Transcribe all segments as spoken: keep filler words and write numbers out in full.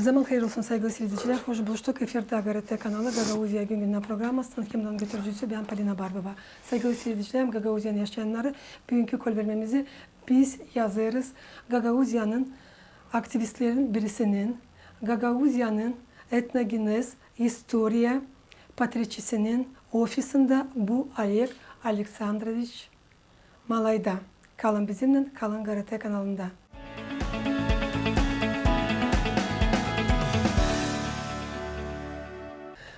Zaman hayır olsun, saygılı siiredicilär. Hoş buluştuk. Efirdä GRT kanalı, Gagauziya gün-gündän programasının hem dä götürücüsü bän, Polina Barbova. Saygılı siiredicilär, Gagauziyanın yaşayannarı, büünkü kolvermämizi biz yazêrız Gagauziyanın aktivistlerin birisinin, Gagauziyanın etnogenez istoriya patriotçisinin ofisindä, bu Oleg Aleksandroviç Malayda. Kalın bizimnän, kalın GRT kanalında.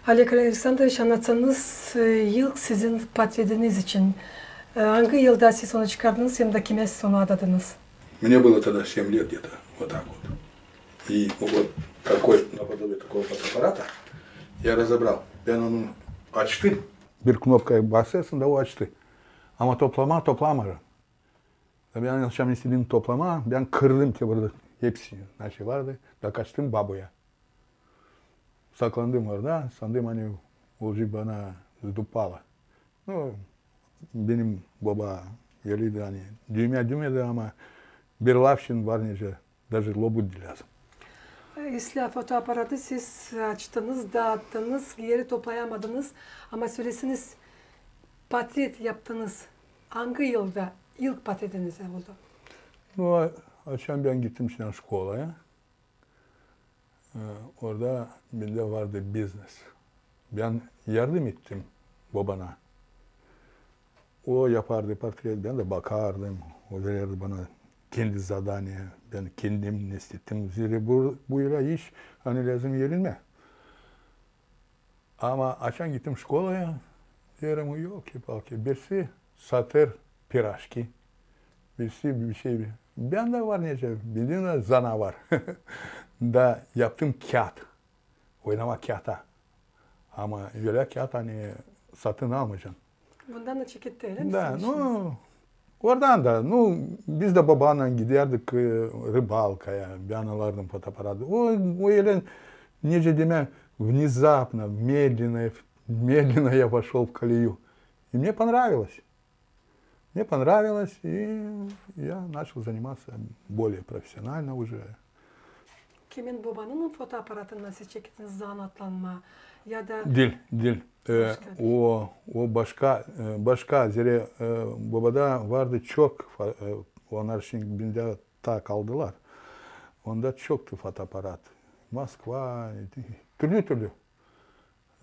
Oleg Aleksandroviç, annatsanız, e, ilk sizin portretiniz için, e, angı yılda siz onu çıkardınız, hem dä kimä siz onu adadınız? Мне было тогда семь лет где-то, вот так вот. И вот такой, наподобие такого фотоаппарата я разобрал. Bän onu açtım. Bir knopkaya basêrsın da o açtı. Ama toplamaa toplamêêrım. Da bän açan istedim toplamaa, bän kırdım te burada hepsi, ne şey vardı, da kaçtım Babuya. Saklandım orada, sandım, ani olacek bana zdupala. Nu, benim boba ölüydü, ani düümä düümedi, ama bir laf için var nicä, даже лопату лязем. Islää fotoaparatı siz açtınız, daattınız, geeri toplayamadınız. Ama söläseniz, portret yaptınız. Angı yılda ilk portretiniz oldu? Nu, açan bän gittim şkolaya. E, orada bendä vardı biznes. Bän yardım ettim bobana. O yapardı portret, bän dä bakardım. O verärdi bana kendi zadaniya, bän kendim ne istedim. Zerä bu, bu ölä iş, ani lääzım erinmää. Ama açan gittim şkolaya, deerim, ёлки-палки, birisi satêr piraşki, birisi bir şey. Bän dä var nicä, benim dä zanaat var. Da yaptım kiyat, oynamaa kiyata. Ama ölä kiyat, ani satın almayacan. Bundan da çeketti, ölä mi? Da, sizin işiniz? Nu, oradan da, nu, biz dä bobannan gidärdik, e, rıbalkaya, bän alardım fotoaparatı. O, o ölä, nicä demää, внезапно, медленно, медленно я вошёл в колею. И мне понравилось. Мне понравилось, и я начал заниматься более профессионально уже. Kimin, bobanın fotoaparatınnan siz çekettiniz zanaatlanmaa ya da... Diil, diil. E, başka bir şey. O, o başka, e, başka, zerä, e, bobada vardı çok fa-, e, onnar şindi bendä taa kaldılar. Onda çoktu fotoaparat. Moskva, türlü-türlü.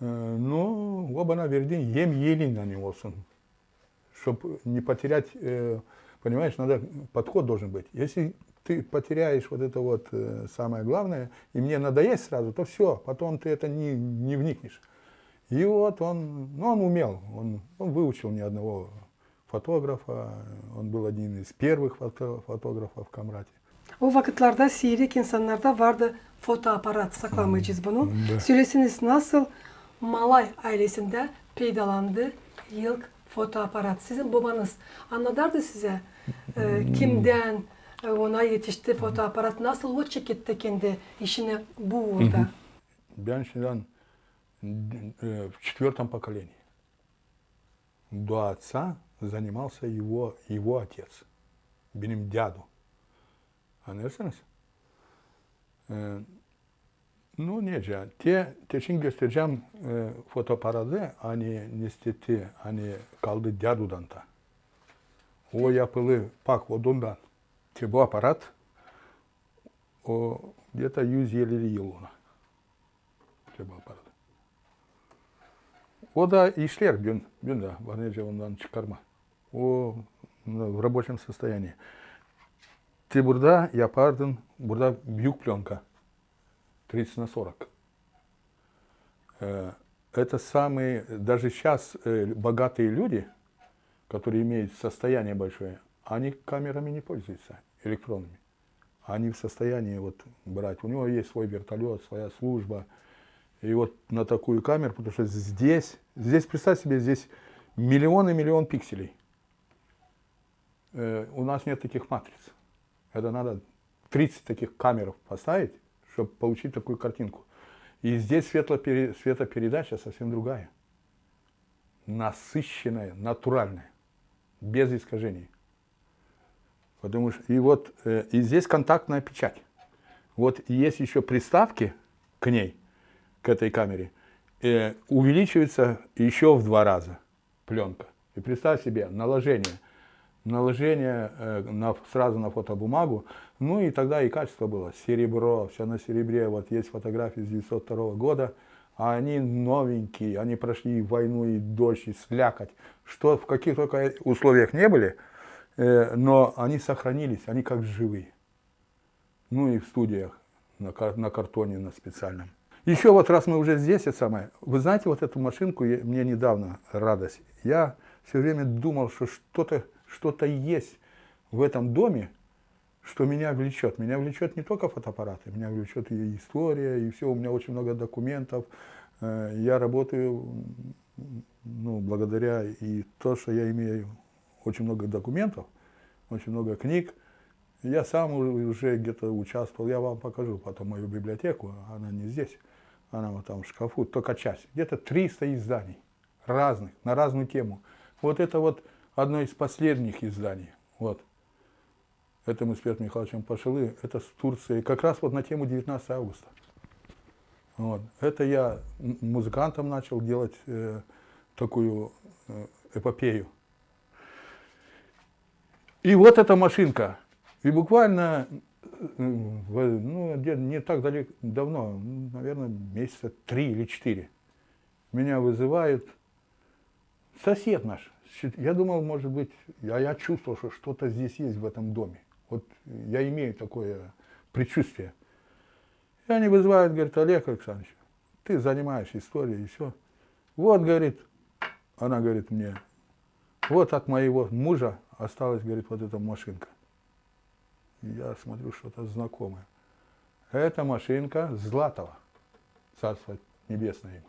E, nu, o bana verdi, hem elindän olsun. Чтоб не потерять, э, понимаешь, надо, подход должен быть. Если ты потеряешь вот это вот, э, самое главное, и мне надоест сразу, то всё, потом ты это не, не вникнешь. И вот он, ну, он умел, он, он выучил ни одного фотографа, он был один из первых фото-, фотографов в Камрате. O vakıtlarda siirek insannarda vardı fotoaparat, saklamayacez bunu. Da. Söläseniz, nasıl Malay aylesindä peydalandı ilk fotoaparat? Sizin bobanız annadardı sizä, e, kimdän, e, ona etişti fotoaparat, nasıl o çeketti kendi işini bu uurda? Бен шиндän, э, в четвёртом поколении. До отца занимался его, его отец, benim dädu. Annêêrsınız? E, nu, nicä, te, te şindi gösterecäm, e, fotoaparatı, ani ne istetti, ani kaldı dädudan ta. O yapılı pak odundan. Te bu aparat, o где-то üz elli yıl ona. Te bu aparat. O da işleer büün, büün dä var nicä ondan çıkarma. O, ну, в рабочем состоянии. Te burada yapardın, burada büük plönka, тридцать на сорок. Э, это самые, даже щас, э, богатые люди, которые имеют состояние большое, они камерами не пользуются, электронными. Они в состоянии вот брать. У него есть свой вертолёт, своя служба. И вот на такую камеру, потому что здесь, здесь, представь себе, здесь миллион и миллион пикселей. Э, у нас нет таких матриц. Это надо тридцать таких камер поставить, чтобы получить такую картинку. И здесь светлопере-, светопередача совсем другая. Насыщенная, натуральная, без искажений. Потому что и вот, э, и здесь контактная печать. Вот есть еще приставки к ней, к этой камере, э, увеличивается еще в два раза пленка. И представь себе, наложение. Наложение э, на, сразу на фотобумагу. Ну и тогда и качество было. Серебро, все на серебре. Вот есть фотографии с девятьсот второго года. А они новенькие, они прошли и войну, и дождь, и слякоть. Что, в каких только условиях не были, э, но они сохранились, они как живые. Ну и в студиях, на, кар- на картоне, на специальном. Еще вот раз мы уже здесь, это самое, вы знаете, вот эту машинку, я- мне недавно радость. Я все время думал, что что-то что-то есть в этом доме, что меня влечет. Меня влечет не только фотоаппараты, меня влечет и история, и все. У меня очень много документов. Э, Я работаю, м, ну, благодаря и то, что я имею очень много документов, очень много книг. Я сам у- уже где-то участвовал, я вам покажу потом мою библиотеку, она не здесь, она вот там в шкафу, только часть. Где-то триста изданий разных, на разную тему. Вот это вот одно из последних изданий. Вот. Это мы с Петром Михайловичем Пашалы, это с Турции, как раз вот на тему девятнадцатого августа. Вот. Это я м- музыкантом начал делать э, такую э, эпопею. И вот эта машинка. И буквально, э, в- ну, где- не так далеко, давно, наверное, месяца три или четыре, меня вызывает сосед наш. Щит- Я думал, может быть, я, я чувствовал, что что-то здесь есть в этом доме. Вот я имею такое предчувствие. И они вызывают, говорит: «Олег Александрович, ты занимаешься историей и все. Вот, говорит, она говорит мне, вот от моего мужа осталась, говорит, вот эта машинка». Я смотрю, что-то знакомое. Это машинка Златова, царство небесное ему.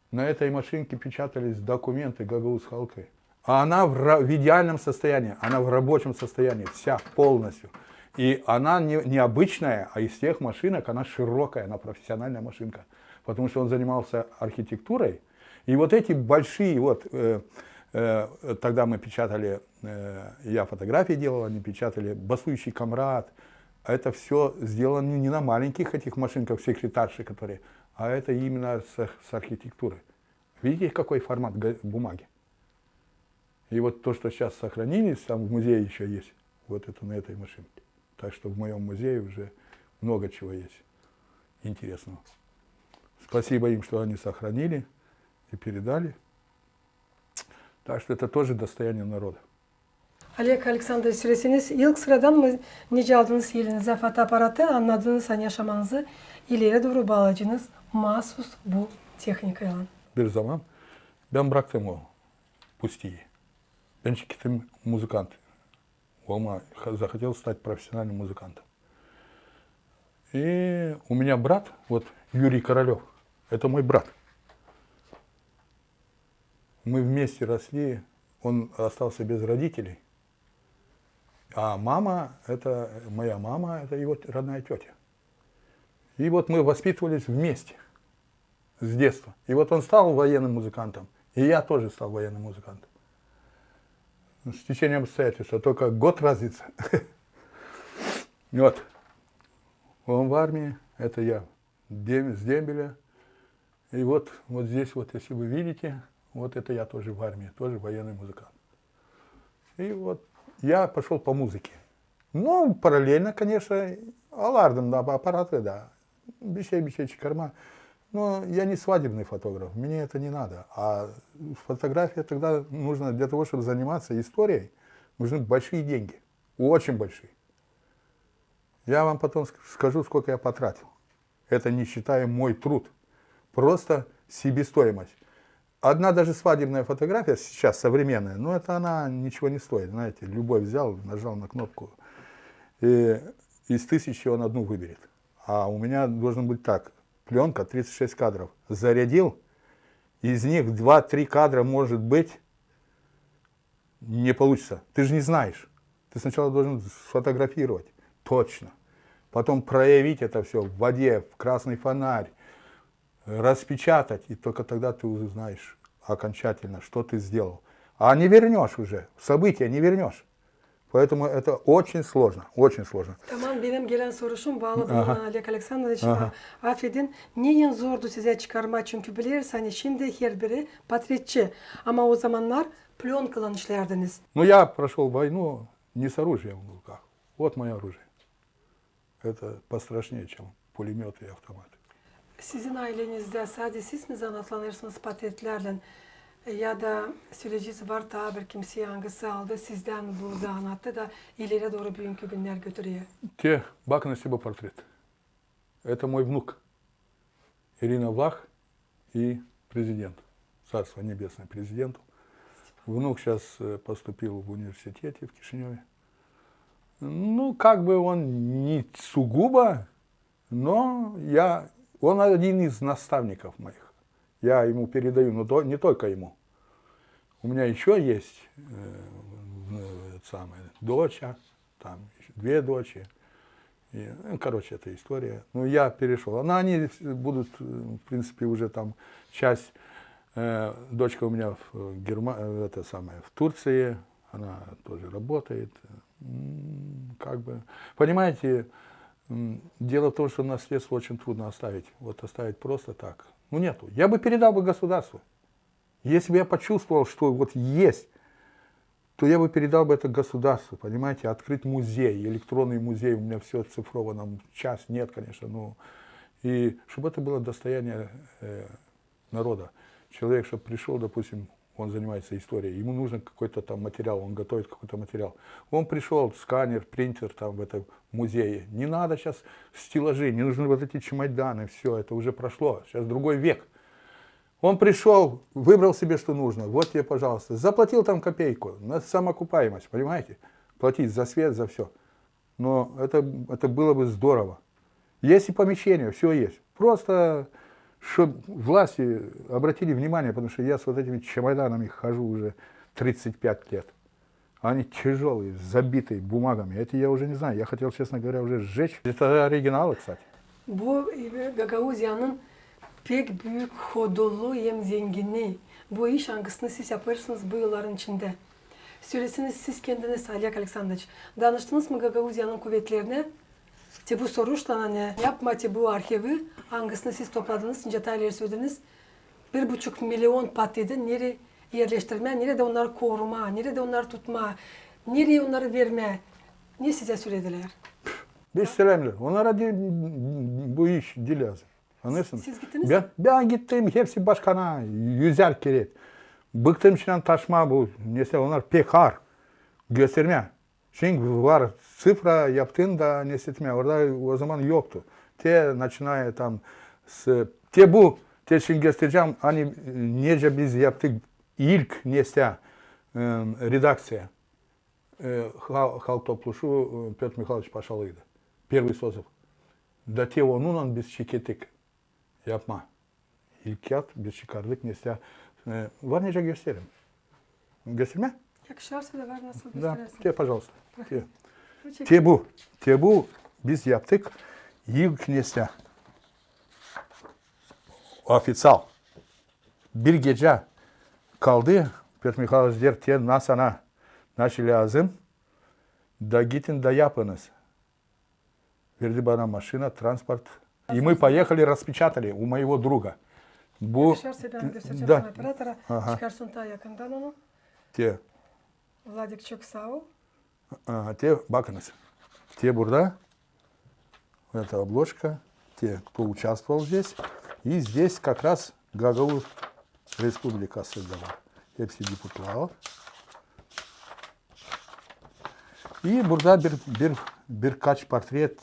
На этой машинке печатались документы Гагаузской Алкы. А она в, ра- в идеальном состоянии, она в рабочем состоянии, вся полностью. И она не, необычная, а из тех машинок она широкая, она профессиональная машинка. Потому что он занимался архитектурой. И вот эти большие, вот э, э, тогда мы печатали, э, я фотографии делал, они печатали «Басующий камрад». Это все сделано не на маленьких этих машинках, секретарши, которые, а это именно с, с архитектуры. Видите, какой формат бумаги? И вот то, что сейчас сохранились, там в музее еще есть, вот это на этой машинке. Так что в моем музее уже много чего есть интересного. Спасибо им, что они сохранили и передали. Так что это тоже достояние народа. Олег Александрович, söläseniz, ilk sıradan mı nicä aldınız elinizä fotoaparatı, annadınız ani yaşamanızı ileri dooru baalayacınız maasus bu tehnikaylan? Bir zaman ben bıraktım o pustiyi. Ben çıktım музыкант. Захотел стать профессиональным музыкантом. И у меня брат, вот Юрий Королёв, это мой брат. Мы вместе росли, он остался без родителей. А мама, это моя мама, это его родная тетя. И вот мы воспитывались вместе с детства. И вот он стал военным музыкантом, и я тоже стал военным музыкантом. С течением обстоятельств, только год разница. Вот. Он в армии, это я с дембеля. И вот, вот здесь вот, если вы видите, вот это я тоже в армии, тоже военный музыкант. И вот я пошёл по музыке. Ну, параллельно, конечно, alardım da, аппараты, да. Bir şey, bir şey çıkarma. Но я не свадебный фотограф, мне это не надо. А фотография тогда нужна для того, чтобы заниматься историей, нужны большие деньги. Очень большие. Я вам потом скажу, сколько я потратил. Это не считая мой труд. Просто себестоимость. Одна даже свадебная фотография сейчас современная, но это она ничего не стоит, знаете, любой взял, нажал на кнопку, и из тысячи он одну выберет. А у меня должен быть так, плёнка, тридцать шесть кадров, зарядил, из них два-три кадра, может быть, не получится. Ты же не знаешь. Ты сначала должен сфотографировать точно, потом проявить это всё в воде, в красный фонарь, распечатать, и только тогда ты узнаешь окончательно, что ты сделал. А не вернёшь уже, события не вернёшь. Поэтому это очень сложно, очень сложно. Tamam, benim gelän soruşum baalı bununnan, Oleg Aleksandroviç. Afedin, neyin zordu sizä çıkarmaa, çünkü bilersiniz, ani şindi herbiri patretçi, ama o zamannar plönkalan işlerdiniz. Ну, я прошёл войну не с оружием в руках. Вот моё оружие. Это пострашнее, чем пулемёты и автоматы. Sizin aylenizdä sade siz mi zanaatlanêrsınız patretlärlän, ya da sölecez var taa bir kimsey, angısı aldı sizdän bu zanaatı da ileri dooru büünkü günnär götürer? Te, bakınız, bu portret. Это мой внук. Ирина Влах и президент. Царство небесное президенту. Внук сейчас поступил в университете в Кишинёве. Ну, как бы он не сугубо, но я, он один из наставников моих. Я ему передаю, но то, не только ему. У меня ещё есть э, самая дочь, там ещё две дочери. И, ну, короче, это история. Ну, я перешёл. Но они будут, в принципе, уже там часть, э, дочка у меня в, Герма... э, это самое, в Турции, она тоже работает. М, Как бы, понимаете, м, дело в том, что наследство очень трудно оставить. Вот оставить просто так. Ну, нету. Я бы передал бы государству. Если бы я почувствовал, что вот есть, то я бы передал бы это государству, понимаете, открыть музей, электронный музей, у меня всё оцифровано, сейчас нет, конечно, но и чтобы это было достояние э, народа. Человек, чтобы пришёл, допустим, он занимается историей, ему нужен какой-то там материал, он готовит какой-то материал. Он пришёл, сканер, принтер там в этом музее. Не надо сейчас стеллажи, не нужны вот эти чемоданы, всё это уже прошло, сейчас другой век. Он пришёл, выбрал себе, что нужно. Вот тебе, пожалуйста. Заплатил там копейку на самоокупаемость, понимаете? Платить за свет, за всё. Но это, это было бы здорово. Есть и помещение, всё есть. Просто, чтоб власти обратили внимание, потому что я с вот этими чемоданами хожу уже тридцать пять лет. Они тяжёлые, забитые бумагами. Эти я уже не знаю. Я хотел, честно говоря, уже сжечь. Это оригиналы, кстати. Bu e, Gagauziyanın pek büük hodullu hem zengini bu iş, angısını siz yapêrsınız bu yılların içindä. Söleseniz siz kendiniz, Oleg Aleksandroviç, danıştınız mı Gagauziyanın kuvetlerinä te bu soruşlan, ani yapmaa te bu arhivi, angısını siz topladınız, nicä taa ileri sölediniz, bir buçuk milion patredi nereyi erleştirmää, neredä onnarı korumaa, neredä onnarı tutmaa, nereyi onnarı vermää? Ne sizä söledilär? Biz sölemlär. Onnara de, bu iş diil lääzım. Annêêrsınız? Siz gittiniz Bän, mi? Bän gittim hepsi başkana, üzär kerä. Bıktım içindän taşımaa bu, neysä, onnar pek aar göstermää. Şindi var, sıfıra yaptın da neysä, orada o zaman yoktu. Te, начиная там с, te bu, te şindi gösterecäm, ani nicä biz yaptık ilk neysä, e, redakţiya. E, hal, hal topluşu, e, Pötr Mihalıyç Paşalıydı. Первый созыв. Da te onunnan biz çekettik yapmaa. İlk kiyat biz çıkardık neysä, e, var nicä göstererim. Göstermää? Yakışarsa da var nasıl Да, gösterersiniz. Te, пожалуйста. Te. Te bu, te bu biz yaptık ilk neysä. Ofiţial. Bir gecä kaldı, Pötr Mihalıyç deer, te na sana, naşey lääzım, da gidin da yapınız. Verdi bana maşina, transport. И мы поехали, распечатали у моего друга. Bu, Yakışarsa bän gösterecäm sana operatora. Çıkarsın taa yakından onu. Te. Vladik, çok saa ol. Aha, te, bakınız. Te burada. Это обложка. Те, кто участвовал здесь. И здесь как раз Гагауз Республикası da var. Hepsi депутат. И burada bir, bir, birkaç portret,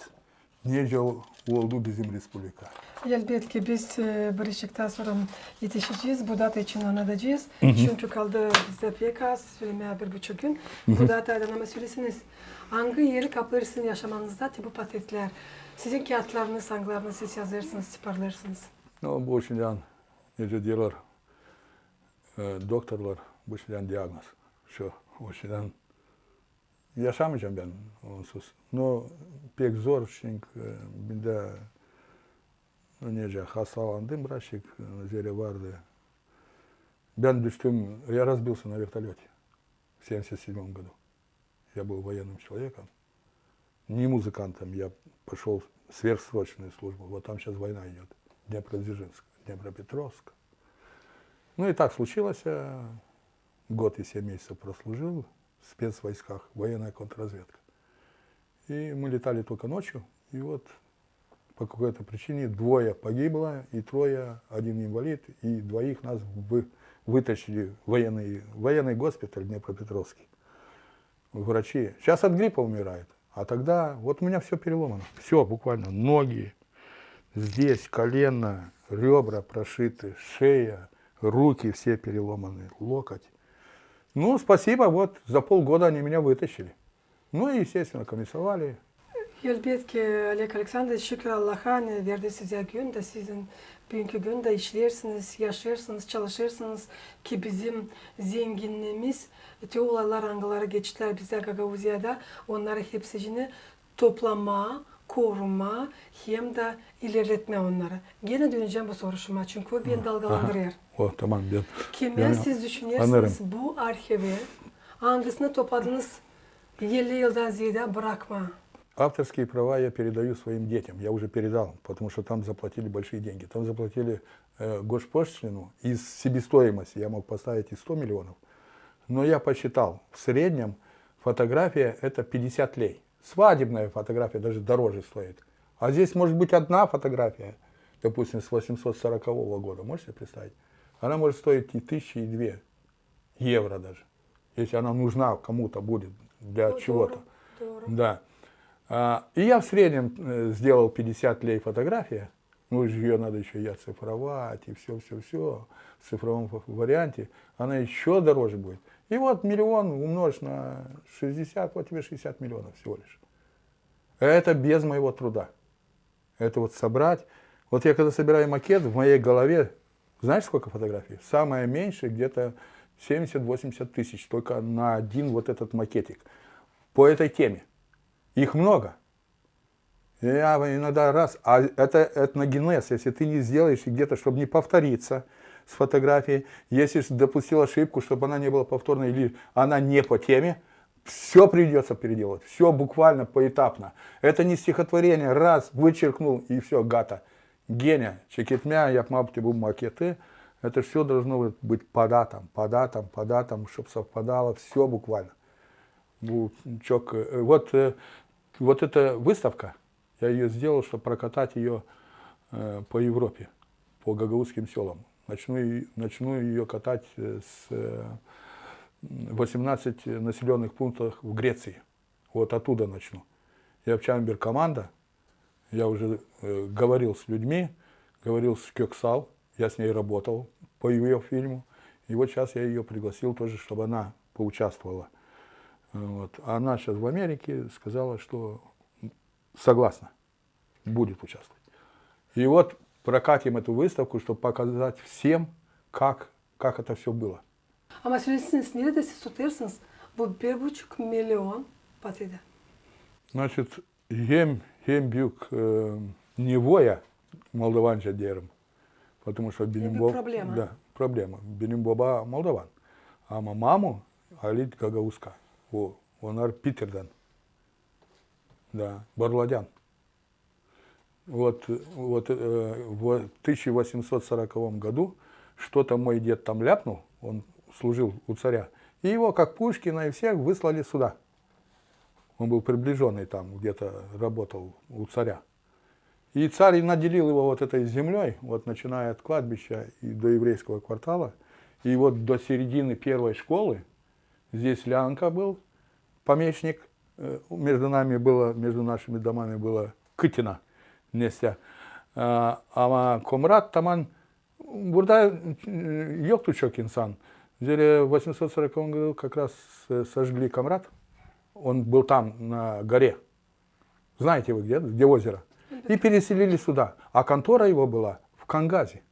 nicä oldu bizim respublika. Elbetki, biz, e, bir işiktan sora etişecez, bu data için annadacez. Çünkü kaldı bizdä pek az, sölemää bir buçuk gün. Bu dataydan ama söleseniz, angı eri kaplêêr sizin yaşamanızda te bu portretlär? Sizin kiyatlarınız, angılarını siz yazêrsınız, çıkarêrsınız? Ну, bu işindän, nicä deerlär, e, doktorlar, bu işindän diagnoz. Şu, bu işindän yaşamayacam bän onsuz. Но pek zor, çünkü, e, bendä, ну, nicä, hastalandım birazçık, e, zerä vardı. Bän düştüm, я разбился на вертолёте в семьдесят седьмом году. Я был военным человеком, не музыкантом, я пошёл в сверхсрочную службу. Вот там сейчас война идёт. Днепродзержинск, Днепропетровск. Ну и так случилось, я год и семь месяцев прослужил в спецвойсках, военная контрразведка. И мы летали только ночью, и вот по какой-то причине двое погибло, и трое, один инвалид, и двоих нас вы-, вытащили в военный, военный госпиталь Днепропетровский. Врачи: «Сейчас от гриппа умирает». А тогда вот у меня всё переломано. Всё буквально. Ноги, здесь колено, рёбра прошиты, шея, руки все переломаны, локоть. Ну, спасибо, вот за полгода они меня вытащили. Ну и, естественно, комиссовали. Elbetki, Oleg Aleksandroviç, şükür Allaha, ani verdi sizä gün dä, sizin büünkü gün dä işleersiniz, yaşêêrsınız, çalışêrsınız ki bizim zenginniimiz, te olaylar, angıları geçtilär bizä Gagauziyada, onnarı hepsicini toplamaa, korumaa hem dä ilerletmää onnarı. Genä dönecäm bu soruşuma, çünkü o beni dalgalandırêr. O, tamam, bän... Kimä siz düşünersiniz bu arhivi, angısını topladınız elli yıldan zeedä, brakmaa? Авторские права я передаю своим детям. Я уже передал, потому что там заплатили большие деньги. Там заплатили, э, госпошлину из себестоимости. Я мог поставить и сто миллионов. Но я посчитал, в среднем фотография — это пятьдесят лей. Свадебная фотография даже дороже стоит. А здесь может быть одна фотография, допустим, с восемьсот сорокового года. Можете себе представить? Она может стоить и тысяча, и две евро даже, если она нужна кому-то будет для чего-то. Да. А, и я в среднем, э, сделал пятьдесят лей фотография. Ну, её надо ещё и оцифровать, и всё, всё, всё в цифровом в-, варианте. Она ещё дороже будет. И вот миллион умножить на шестьдесят, вот тебе шестьдесят миллионов всего лишь. Это без моего труда. Это вот собрать. Вот я когда собираю макет, в моей голове, знаешь, сколько фотографий? Самое меньшее где-то семьдесят-восемьдесят тысяч только на один вот этот макетик. По этой теме. Их много. Я иногда раз, а это этногенез, если ты не сделаешь и где-то, чтобы не повториться с фотографией, если допустил ошибку, чтобы она не была повторной или она не по теме, всё придётся переделывать, всё буквально поэтапно. Это не стихотворение, раз, вычеркнул, и всё, гата. Genä çeketmää, yapmaa bu maketi, это всё должно быть по датам, по датам, по датам, чтоб совпадало всё буквально. Bu çok, e, вот, e, вот эта выставка, я её сделал, чтоб прокатать её, э, по Европе, по гагаузским сёлам. Начну и-, начну её катать, э, с, э, восемнадцать населённых пунктов в Греции. Вот оттуда начну. Я в Чамбер команда, я уже, э, говорил с людьми, говорил с Кёксал, я с ней работал по её фильму. И вот сейчас я её пригласил тоже, чтобы она поучаствовала. Вот. Она сейчас в Америке, сказала, что согласна, будет участвовать. И вот прокатим эту выставку, чтоб показать всем, как, как это всё было. Ama sölesin, neredä siz tutêrsınız bu bir buçuk milyon patedä? Значит, hem, hem büük, e, nevoya, moldovanca deerim, потому что benim bo-, problema. Da, problema. Benim boba moldovan. Ama mamu ali gagauzka. O, onnar Piterdän. Da, Borladän. Вот, вот, э, в тысяча восемьсот сороковом году что-то мой дед там ляпнул, он служил у царя, и его, как Пушкина и всех, выслали сюда. Он был приближённый там, где-то работал у царя. И царь наделил его вот этой землёй, вот начиная от кладбища и до еврейского квартала, и вот до середины первой школы. Здесь Лянка был, помещик, э, между нами было, между нашими домами было Кытина Нестя. А, ama Komrat taman burada, e, yoktu çok insan. Zerä в восемьсот сороковом году как раз, э, сожгли Комрат. Он был там, на горе. Знаете вы где, где озеро? И переселили сюда. А контора его была в Кангазе.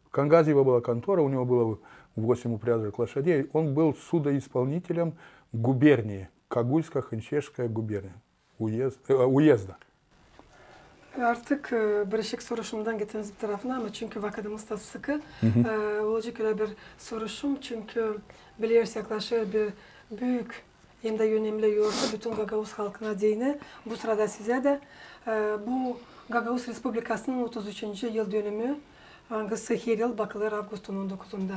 В Кангазе его была контора, у него было восемь упряжек лошадей. Он был судоисполнителем губернии, Кагульско-Хынчешская губерния, уезд-, э, уезда. Artık, e, biricik soruşumdan getelim bir tarafına, ama çünkü vakıdımız da sıkı. E, olacek ölä bir soruşum, çünkü bilersiniz, yaklaşêr bir büük hem dä önemli yortu bütün gagauz halkına deyni. Bu sırada sizä dä, e, bu Gagauz Respublikasının otuz üçüncü yıldönümü, angısı her yıl bakılêr avgustun on dokuzunda.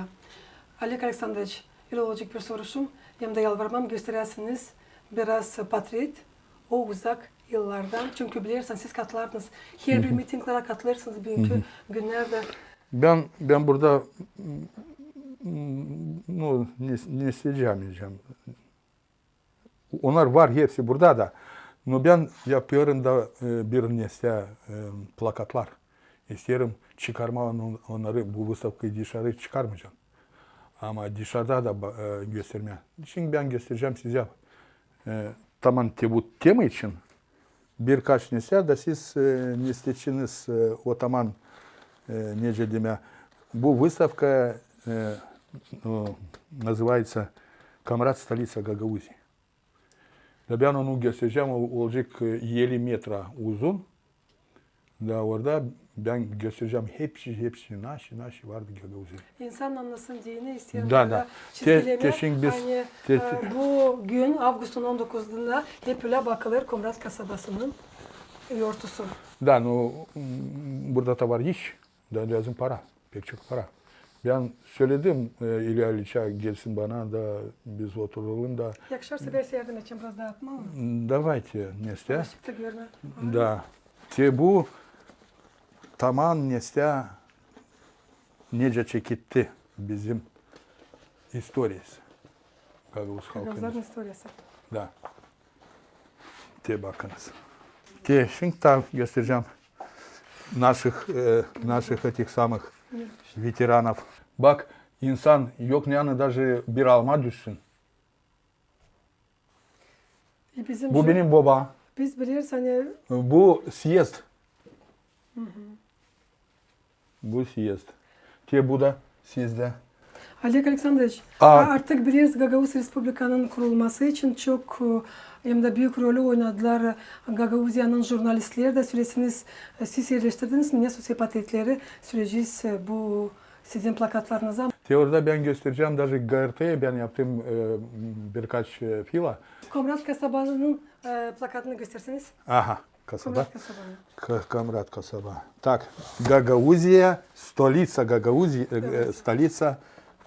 Oleg Aleksandroviç, ölä olacek bir soruşum, hem dä yalvarmam gösteräsiniz biraz portret o uzak yıllardan. Çünkü bilersiniz, siz katılardınız, herbir mitinglere katılêrsınız büünkü günnerdä. Bän, bän burada, m, m, nu, ne, ne isteyecäm. Onnar var hepsi burada da. No bän yapêrım da, e, bir nesä, e, plakatlar. İsteerim çıkarmaa on-, onnarı, bu vıstavkayı dışarı çıkarmayacam. Ama dışarda da ba-, e, göstermää. Şindi bän gösterecäm sizä, e, taman te bu tema için birkaç nesä da siz, e, ne isteersiniz, e, o taman, e, nicä demää. Bu vıstavka, e, o, nazıvaitsa Komrat, столица Гагаузии. Da bän onu gösterecäm, o, olacek, e, elli metra uzun. Da orada bän gösterecäm hepsi, hepsi, naşey, naşey vardı Gagauziyada. İnsan annasın deyni isteerim. Da, da. Te, te şindi biz, ani, te, e, bu gün, avgustun on dokuzunda hep ölä bakılêr Komrat kasabasının yortusu. Da, nu, m, burada da var iş, da lääzım para, pek çok para. Bän söledim, e, İlya İliçä gelsin bana da biz oturalım da. Yakışarsa, bän sizä yardım edecäm biraz daatmaa. Давайте, nesä. Işıkta görmää. Da. Te bu taman nesä nicä çeketti bizim istoriyası. Gagauz halkının. Gagauzların istoriyası. Da. Te bakınız. Te şindi taa gösterecäm наших, e, наших этих самых ветеранов. Bak, insan yok ne yanı даже bir alma düşsün. E, bizim bu benim boba. Biz bileriz, ani bu съезд. Bu съезд. Te bu da съезд. Oleg Aleksandroviç, a, artık bileriz, Gagauz Respublikanın kurulması için çok, e, hem dä büük rolü oynadılar Gagauziyanın jurnalistleri dä. Söleesiniz, e, siz erleştirdiniz mi, ne sosyal portretleri süreceez, e, bu sizin plakatlarınıza? Te orada bän gösterecäm, даже ГРТ-ya bän yaptım, e, birkaç, e, fila. Komrat kasabanın, e, plakatını gösterseniz. Aha, kasaba. Komrat kasaba. K-, Komrat kasaba. Так, Гагаузия, столица Гагаузии, e, e, столица,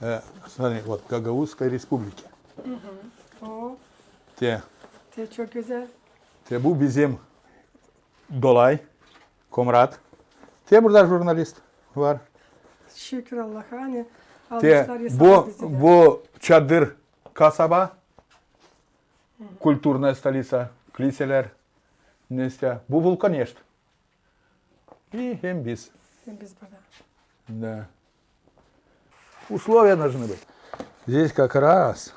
e, hani, вот, Гагаузской Республики. O. Te. Te çok gözäl. Te bu bizim Dolay, Komrat. Te burada jurnalist var. Şükür Allaha, ani te almışlar bu, bu çadır kasaba, культурная столица, kiliselär, nesä. Bu Vulkaneşt. И hem biz. Hem biz burada. Da. Условия должны быть. Здесь как раз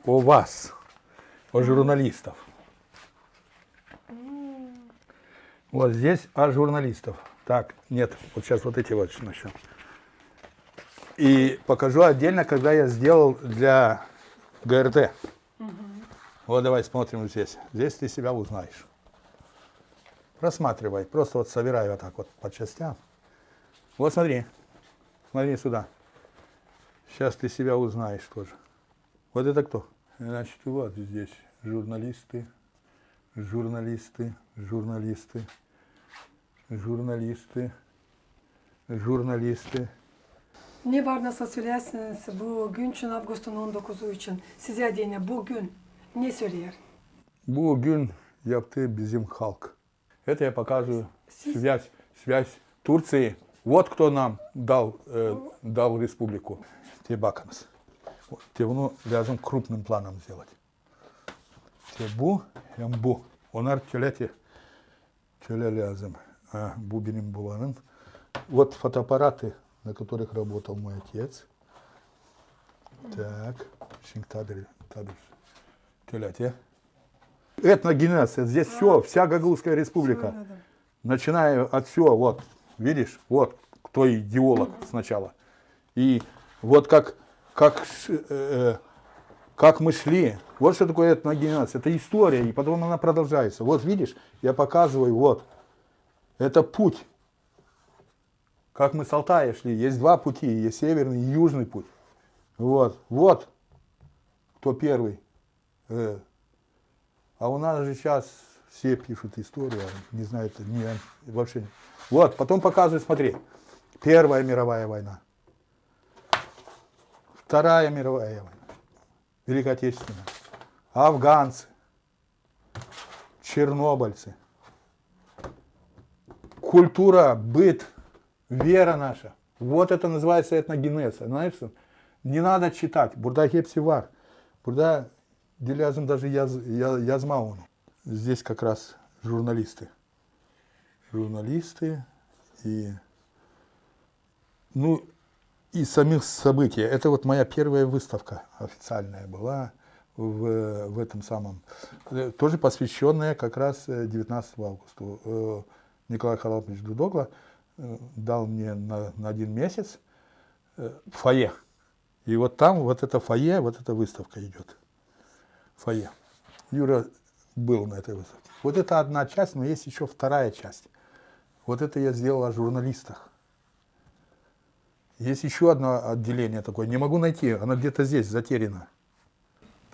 о вас, о журналистов. Вот здесь о журналистов. Так, нет, вот сейчас вот эти вот начнём. И покажу отдельно, когда я сделал для ГРТ. Вот давай смотрим вот здесь. Здесь ты себя узнаешь. Просматривай. Просто вот собирай вот так вот по частям. Вот смотри. Смотри сюда. Сейчас ты себя узнаешь тоже. Вот это кто? Значит, вот здесь журналисты, журналисты, журналисты, журналисты, журналисты. Ne var nasıl söleersiniz bu gün için, avgustun on dokuzu için? Sizä deyni bu gün ne söleer? Bu gün yaptı bizim halk. Это я показываю связь, связь Турции. Вот кто нам дал, э, дал республику. Te bakınız. Te bunu лазым крупным планом сделать. Te bu hem bu. Onnar tölä te, tölä лазым. А, bu benim bobanın. Вот фотоаппараты, на которых работал мой отец. Так, şindi taa bir, taa bir. Tölä te. Этногенез, здесь всё, вся Гагаузская республика. Начиная от всего, вот, видишь, вот кто идеолог сначала. И вот как, как, ш- э, э, как мы шли, вот что такое этногенез, это история, и потом она продолжается. Вот видишь, я показываю, вот, это путь. Как мы с Алтая шли, есть два пути, есть северный и южный путь. Вот, вот кто первый, э, А у нас же сейчас все пишут историю, а не знают, не, вообще не. Вот, потом показывают, смотри, Первая мировая война, Вторая мировая война, Великая Отечественная, афганцы, чернобыльцы. Культура, быт, вера наша. Вот это называется этногенез. Знаешь, не надо читать. Burada hepsi var. Burada diil lääzım даже yaz, я, yazmaa onu. Здесь как раз журналисты. Журналисты и, ну, и самих событий. Это вот моя первая выставка официальная была в, в этом самом, э, тоже посвящённая как раз, э, девятнадцатому августу. Э, Николай Харлампиевич Дудогла, э, дал мне на, на один месяц, э, фойе. И вот там, вот это фойе, вот эта выставка идёт. Фойе. Юра был на этой выставке. Вот это одна часть, но есть ещё вторая часть. Вот это я сделал о журналистах. Есть ещё одно отделение такое. Не могу найти. Она где-то здесь, затеряна.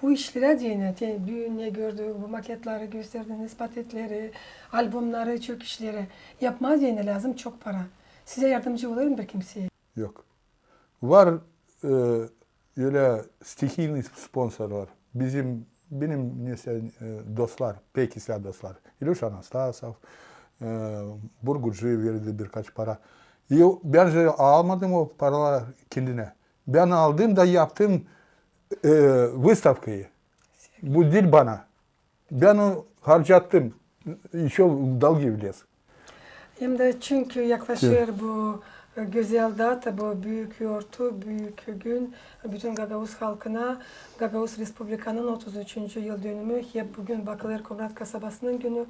Bu işlerä deyni, te-, büün ne gördük, bu maketleri gösterdiniz, patretleri, albomnarı, çok işleri. Yapmaa deyni lääzım çok para. Sizä yardımcı olêr mı bir kimsey? Yok. Var, e, ölä стихийный sponsor var. Bizim, benim nesä, e, dostlar, pek islää dostlar. İlyoşa Anastasov, e, Burgucı verdi birkaç para. И bän же almadım o paralar kendinä. Bän aldım da yaptım, e, выставкayı. Bu diil bana. Bän onu harcattım. İşö dalgı vlez. Hem dä çünkü yaklaşêr bu, e, gözäl data, bu büük yortu, büük gün bütün gagauz halkına, Gagauz Respublikanın otuz üçüncü yıldönümü, hep büün bakılêr Komrat kasabasının günü,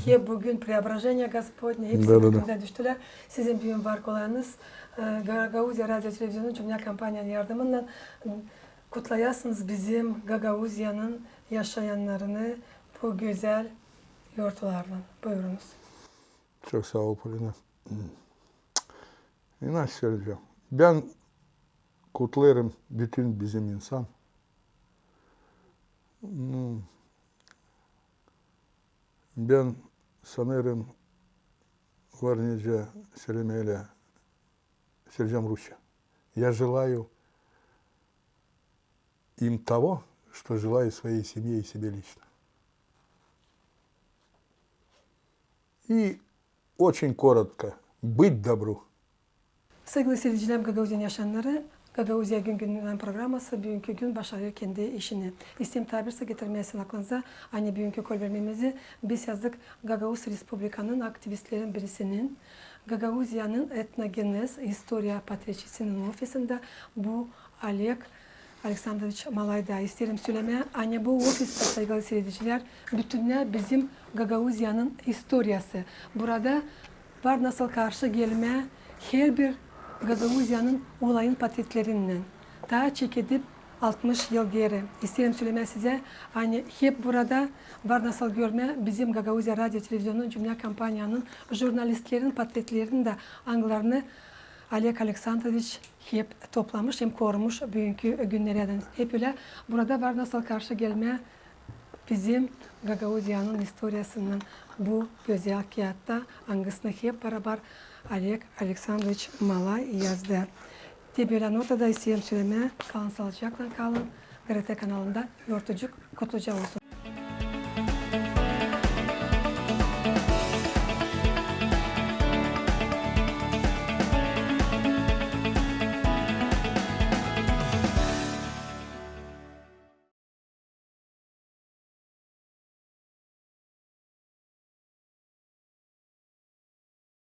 hep büün Преображение Господне, hepsi bir gündä düştülär. Sizin büün var kolayınız, e, Gagauziya radio televizionunun cümlä kompaniyanın yardımınnan kutlayasınız bizim Gagauziyanın yaşayannarını bu gözäl yortularlan. Buyurunuz. Çok saa ol, Polina. İnaş sölecäm. Bän kutlêêrım bütün bizim insan. Hmm. Bän sanêrım, var nicä sölemää, sölecäm rusça. Я желаю им того, что желаю своей семье и себе лично. И очень коротко. Быть добру. Saygılı siiredicilär, Gagauziyanın yaşayannarı, Gagauziya gün-gündän programması büünkü gün başarêr kendi işini. İsteerim taa bir şey getirmää sizin aklınıza, ani büünkü kolbermemizi biz yazdık Gagauz Respublikanın aktivistlerin birisinin, Gagauziyanın etnogenez istoriya patretçisinin ofisindä, bu Oleg Aleksandroviç Malay. Da isteerim sölemää, ani bu ofis, saygılı siiredicilär, bütünnä bizim Gagauziyanın istoriyası. Burada var nasıl karşı gelmää herbir Gagauziyanın olayın patretlerinnän. Taa çekedip altmış yıl geeri. İsteerim sölemää sizä, ani hep burada var nasıl görmää bizim Gagauziya radio televizionunun cümlä kompaniyanın jurnalistlerin patretlerini dä, angılarını Oleg Aleksandroviç hep toplamış hem korumuş büünkü günnerädän. Hep ölä burada var nasıl karşı gelmää bizim Gagauziyanın istoriyasınnan bu gözäl kiyaatta, angısını hep barabar Oleg Aleksandroviç Malay yazdı. Te bölä notada isteerim sölemää, kalın saalıcaklan, kalın GRT kanalında. Yortucuk kutluca olsun.